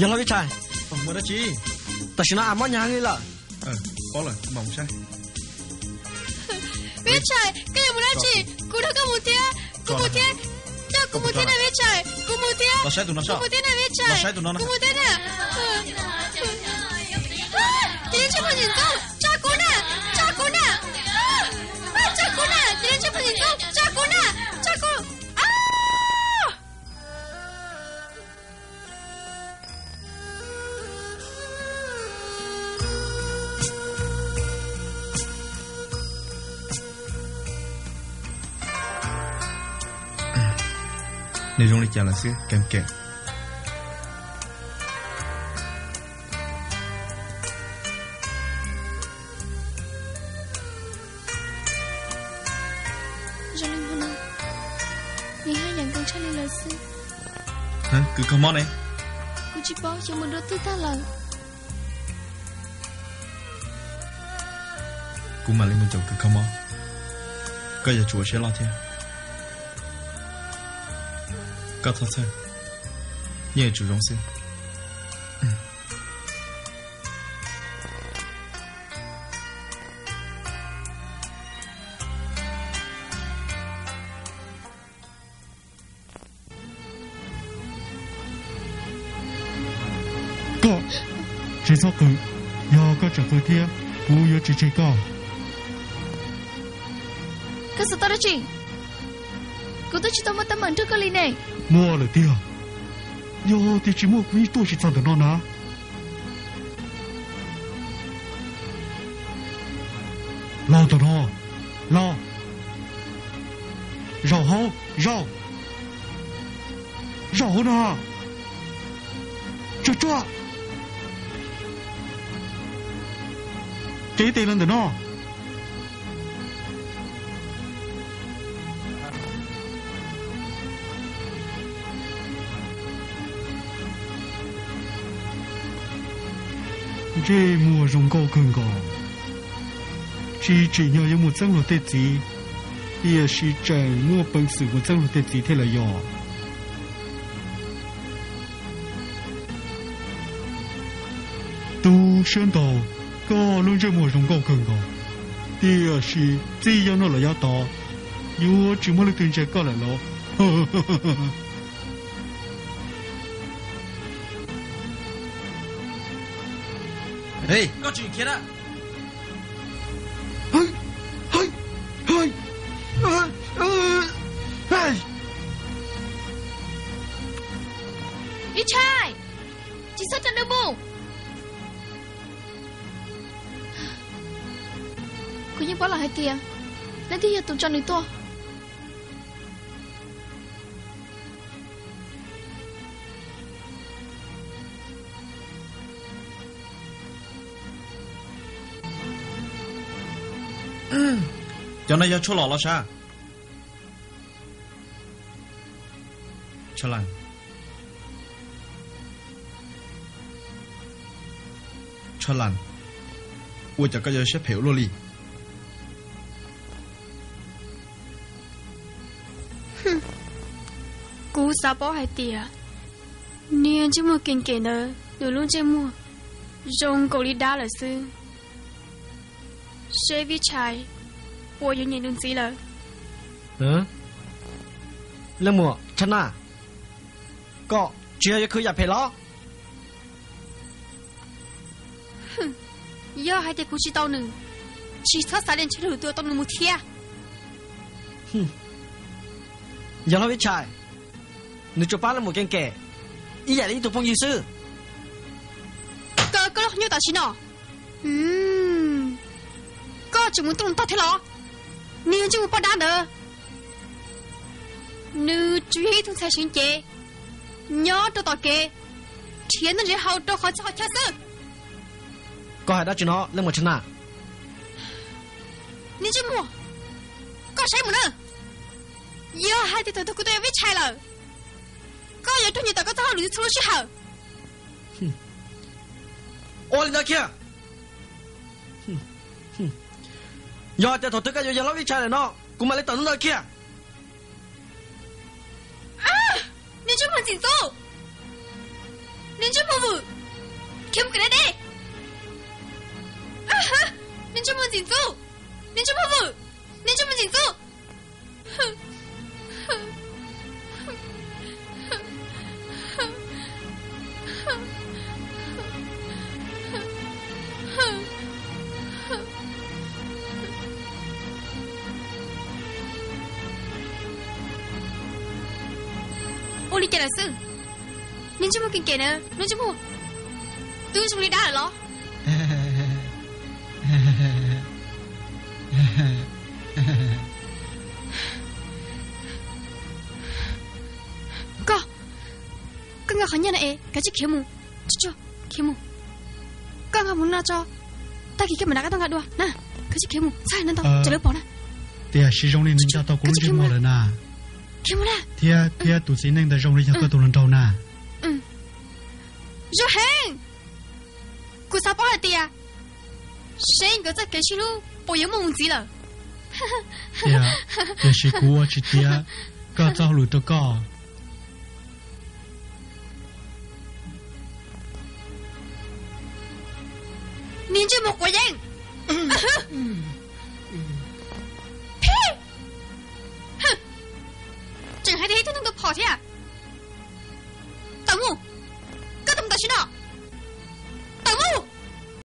Yog los Vij Tshais, tam sim no a mob nyag li lawm. Vij Tshais, koj yuav mus dab tsi? Kuv nrog koj mus thiab, kuv mus thiab. Coj kuv mus thiab na Vij Tshais, kuv mus thiab. Kuv mus thiab na Vij Tshais, kuv mus thiab na. Cia li ntsej muag ntxim ntxub, tso kuv na, tso kuv na, tso kuv na, cia li ntsej muag ntxim ntxub, tso kuv na, tso kuv. Nws zoo li cas lawm xwb, keem keem. Zoo li hmo no, nws haj yam nkees tshaj li lawm xwb. Kws kho mob ne? Kuv tsis paub, xyov mus dua twg tag lawm. Kuv mam li mus caum kws kho mob. Koj yuav tsum ua siab loj thiab. Koj txhob txhawj, yeej yuav tsum zoo xwb. Koj tsis txhob qw, yog koj tseem qw thiab, kuv yuav tsis tseg koj. Koj xav tau dab tsi? Kuv twb tsis tau muaj teeb meem nrog koj li ne. Muaj lawm tiag. Yog tias tsis muaj kuv yeej tuaj tsis txog ntawm no na. Los ntawm no, los. Zaum hauv, zaum. Zaum hauv no. Tsuag tsuag. Cev tes los ntawm no. Ntsej muag zoo nkauj kawg nkaus, tsis tsim nyog yuav mus txeeb luag tej txiv, tiam sis tseem muaj peev xwm mus txeeb luag tej txiv thiab lawm yog. Tub siab ntau, koj lub ntsej muag zoo nkauj kawg nkaus, tiam sis txij yav no los yav tod yuav tsis muaj leej twg ntsia koj lawm los? Koj tsis khiav na. Ib Tshai, tsis txhob tso nws mus. Kuv yeej paub lawm hais tias leej twg yog tus tso nws tuaj. Cov no yog tshuaj lom los sav? Tshaj Las, Tshaj Las, ua cas koj yuav siab phem ua luaj li? Kuv xav paub hais tias niag ntsej muag kev kem ntawd nws lub ntsej muag zoo nkaus li dab lawm xwb. Seb Vij Tshais puas yuav nyiam nws ntxiv lawm. Leej muam Tshaj Nas, koj tsis yog yuav khwv yam phem los? Yog hais tias kuv tsis tau nws, tsis txhob xav li ntshe lwm tus tau nws mus thiab. Yog hlob Vij Tshais, nws tsuas pab leej muam kev kem ib yam li ib tug phooj ywg xwb. Kaw koj lub qhov ncauj tam sim no. Koj tseem mus tuaj ntog thiab los? Nws yog ntsej muag poj dab ntawd, nws tsuas yog ib tug ntxhais seev cev nyob rau tom kev, nrhiav noj nrhiav haus rau qhov txhia qhov chaw xwb. Koj hais dab tsi no leej muam Tshaj Nas? Niag ntsej muag, koj saib mus na. Yog hais tias thaum twg kuv tau yog Vij Tshais lawm, koj yuav raug nyiam tawm koj txoj hauj lwm txhua lub sij hawm. Ua li ntawd kiag. Yog tias thaum twg koj yuav yog hlob Vij Tshais lawm no, kuv mam li tawm ntawm no kiag. Niag ntsej muag ntxim ntxub, niag ntsej muag vwm, khiav mus kev deb deb. Niag ntsej muag ntxim ntxub, niag ntsej muag vwm, niag ntsej muag ntxim ntxub. Ua li cas lawm xwb? Niag ntsej muag kev kem na, niag ntsej muag twb zoo li dab lawm los? Koj, koj nqa qhov nyiaj no es kav tsij khiav mus. Tsuag tsuag, khiav mus. Koj nqa mus no tso, tag kis koj mam rov qab tuaj nqa dua na. Kav tsij khiav mus, txhob hais ntau ntau tsam lawv pom na. Tiam sis zoo li nws nco tau kuv lub ntsej muag lawm na. Khiav mus na. Thiab, thiab tus txiv neej ntawd zoo li yog koj tus hluas nraug na. Zoo heev. Kuv xav paub hais tias seb nkawd txoj kev sib hlub puas yuav muaj mus ntxiv lawm. Tiam sis kuv ua tsis tiav koj txoj hauj lwm rau koj. Niag ntsej muag quav yeeb! Tseem hais tias ib tug neeg tau phom thiab. Tau mus, koj tau mus tam sim no.